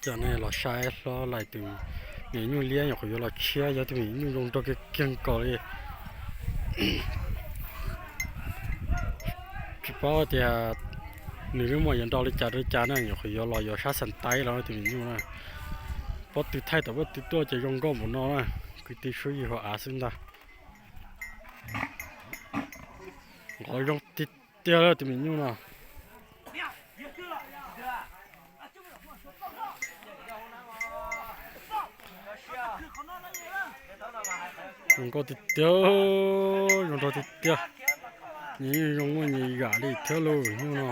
Cov no los saib hlob Lais tus me nyuj liab nyuam qhuav yuav los tshiab, yog tus me nyuj zoo nraug kiag kiag nkaus li. Tsis paub tias nws lub muag yuav nrau li cas rau li cas na, nyuam qhuav yuav los yuav sab xas taib los tus me nyuj na. Pob tw thaij tom pob tw tuaj ces zoo nkauj npaum no na, kwv tij sub yig hauv av xwb ntag. Nqov zoo tiag tiag tus me nyuj no. Zoo nkauj tiag tiag, zoo nraug tiag tiag. Nyias yeej zoo muaj nyias yam li thiab lauj nyuj no.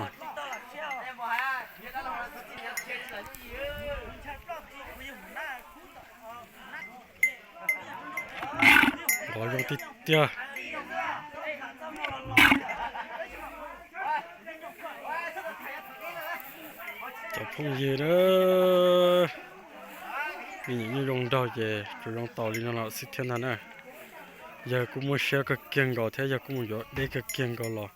Nqov zoo tiag tiag. Cov phooj ywg na, me nyuam nyuj zoo nraug ces tsuas zoo tau li no los xwb thiab ntag na. Yawg kuj muaj siab kawg kiag nkaus thiab yawg kuj mus yuav deb kawg kiag nkaus los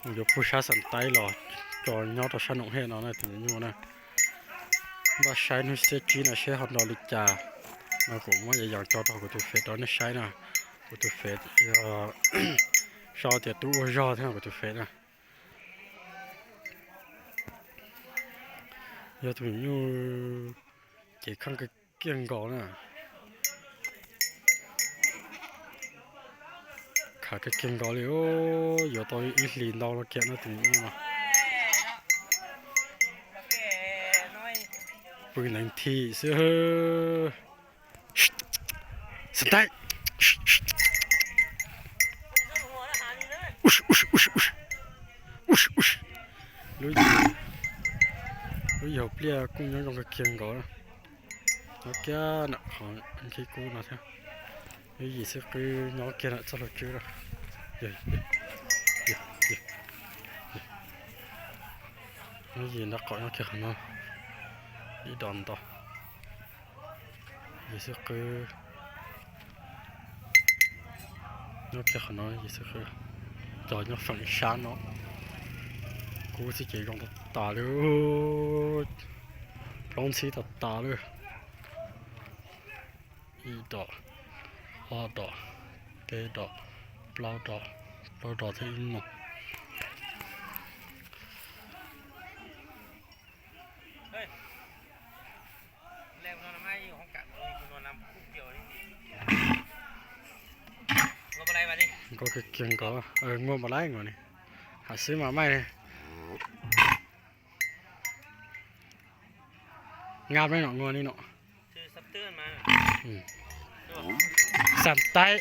mus yuav pug sab xas taib los tso nyob rau sab noom hej no na tus me nyuj na. Npaj saib hnub xiab tsib no seb ho nrau li cas no kuv muab yas yas tso rau kuv tus fev rau nej saib na. Kuv tus fev sau tias tub ua zog thiab kuv tus fev na. Yog tus me nyuj cev kheej kawg kiag nkaus na. Khav kawg kiag nkaus li, yuav tau ib hlis ntau los kiag no tus me nyuj no. Pw neev thim xwb. Xas taib. Lub, lub yaus pliaj kuj nyob zoo kawg kiag nkaus. Nyob kiag ntawm qhov nkhib kub no thiab. Lub yim xwb qwb nyob kiag ntawm txoj hlua tswb lawm. Lub yim nraub qaum nyob kiag qhov no. Ib dos nto. Yim xwb qwb nyob kiag qhov no, yim xwb qwb. Cov nyob feem sab no. Kub xwb ces zoo tas tas li. Plaub ntxhib tas tas li. Ib dos, ob dos, peb dos, plaub dos, plaub dos thiab ib no. Nkauj kiag nkaus, muaj npam laib nkaus ni. Ham xwb mas maij. Nqa me no nua ni no. Xas taib.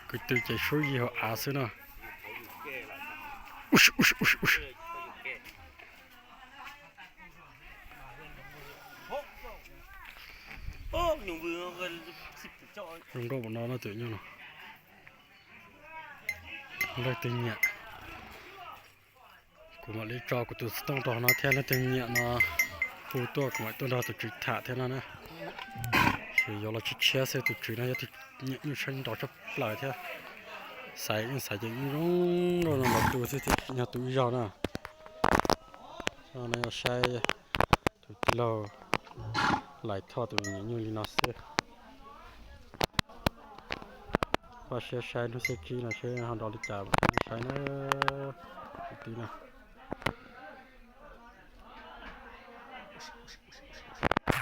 Kwv tw ces sub yig hauv av xwb no. Zoo nkauj npaum no no tus nyuj no. Leej twg nyiam kuv mam li tso kuv tus xov tooj rau no thiab, leej twg nyiam no hu tuaj kuv mam tuaj nrog tus tswv tham thiab no na. Ces yuav los tshiab tshiab xwb, tus tswv no yog tus nyiam nyuj tshaib nraus tshaj plaws thiab. Xaiv yeej xaiv ces yeej zoo nkauj no los tu xwb thiab, tsis yog tu ib zaug na. No yog saib tus tij laug Lais Thoj tus me nyuam nyuj li no xwb. Npaj siab saib hnub xiab tsib no seb ho nrau li cas mam saib na. Kwv tij na.